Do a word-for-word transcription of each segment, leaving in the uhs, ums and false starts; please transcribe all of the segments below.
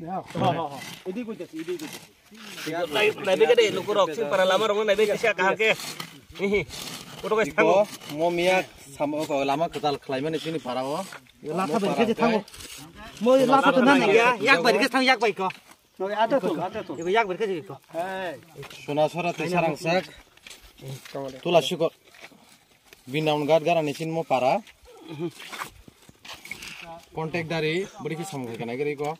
Nai, nai bege de, luku rok, sing para lama rok nai bege kisa kaham ke. Hihi. Photo guys, thango. Mo miya samo ko lama kwtal khlaimani chini para o. Latha bai khe thango. Mo latha to nan ya, yak bai khe thang yak bai ko. Iko yak bai khe ko. Suna sora te sarang sak. Tula siko. Binaun gat garani sin mo para. Contact dari beri ki samung kena gari ko.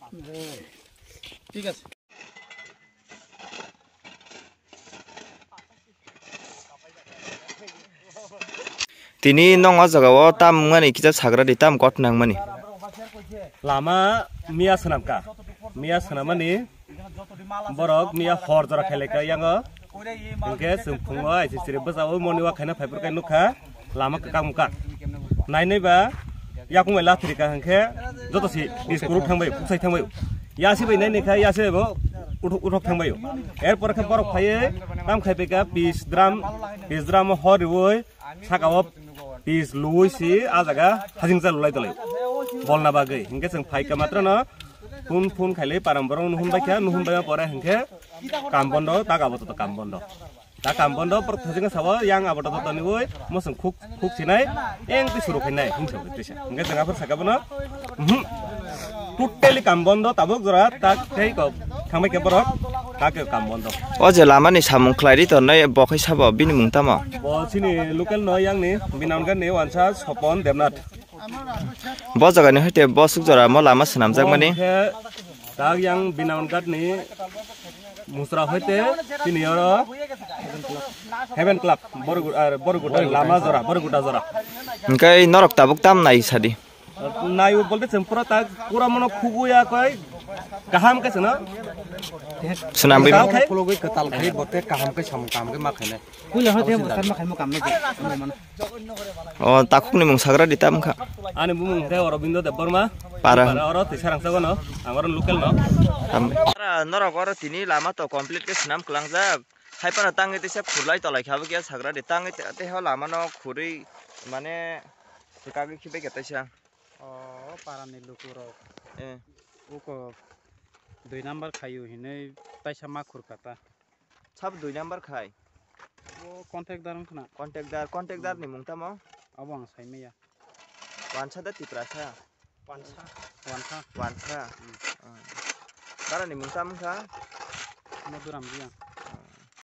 Thik ase. Tini nong o jaga o tam wngmani kisa sagra di, tam kot nangmani. Lama miya swnamka, miya swnamani borok miya hor jora khailai ka yango. Hingke chwng phungo aisi siri bwsao moni wa khaina phaiphuru kai nukha lama kwkang mukha. Nainai ba yakung bai lathiri ka hingke joto si diskuruk thangbai, puksai thangbai. Yasi bai nainai kha yasi bai bo uthok, uthok thangbai. Erpor khe borok phaiwi tam khai bai ka pis drum, pis drum hor riwi saka o pis luwi si a jaga hajing cha lulai tolai. Bolna bagwi hingke chwng phai ka matrano phun phun khailai param borok nuhun bai kha, nuhun bai pore hingke kam bondo, tak abo to kam bondo. Ta kam bondo, borok thajingno sabo, yang abo toto toniwi, mosong khuk, khuk sinai, eng twi suru khainai, hing sabo tisa. Hingke jeng aphuru saka bono, mhm. Totally kam bondo, tabuk jora, tak tei kok, thangbai khe borok, tak khe kam bondo. O je lamani samung khlai ri tongnai, bo khai sabo, bini mung tamo? Bo chini local no, yang ni, bini uncle ni wansa Sopon Debnath. Bo jaga ni hoite bo suk jora mo lama swnamjak mani. Bo hingke tak yang bini uncle ni Musra hoite chini oro Heaven Club, Borugu-, ar, Boruguda lama jora, Boruguda jora. Hingke norok tabuk tam nai sadi? Nai bolte chwng pura tak pura mono khuguya koi kaham khe chwngno. Swnamwi kwtal khai, khulugwi kwtal khai bote kaham khe samung kaham khe ma khainai. Puila hwnkhe bwsarma khaimo kamno je, mano. O takhukni mung sagra di tam wngkha. Ani bumung khe Aurobindo Debbarma. Para. Para oro tisa rangsa gono, ang oro local no. Tam. Para norok oro tini lama to complete khe swnam kwlangjak. Hai para tangwi tisa khurlai tolai kha bwkhe sagra di tangwi te, te ho lama no khurwi mane swkagwi khibai khe taisa. O para ni luku rok. Eh. Uko dui number khayu hinwi taisa ma khurkha ta. Sabo dui number khai. O contact dar wngkhna. Contact dar, contact dar ni mung tamo? Abo ang sai maya. Wansa da Tiprasa? Wansa. Wansa. Wansa. Hmm. Ah. Dara ni mung tamo kha? Madhuram Reang.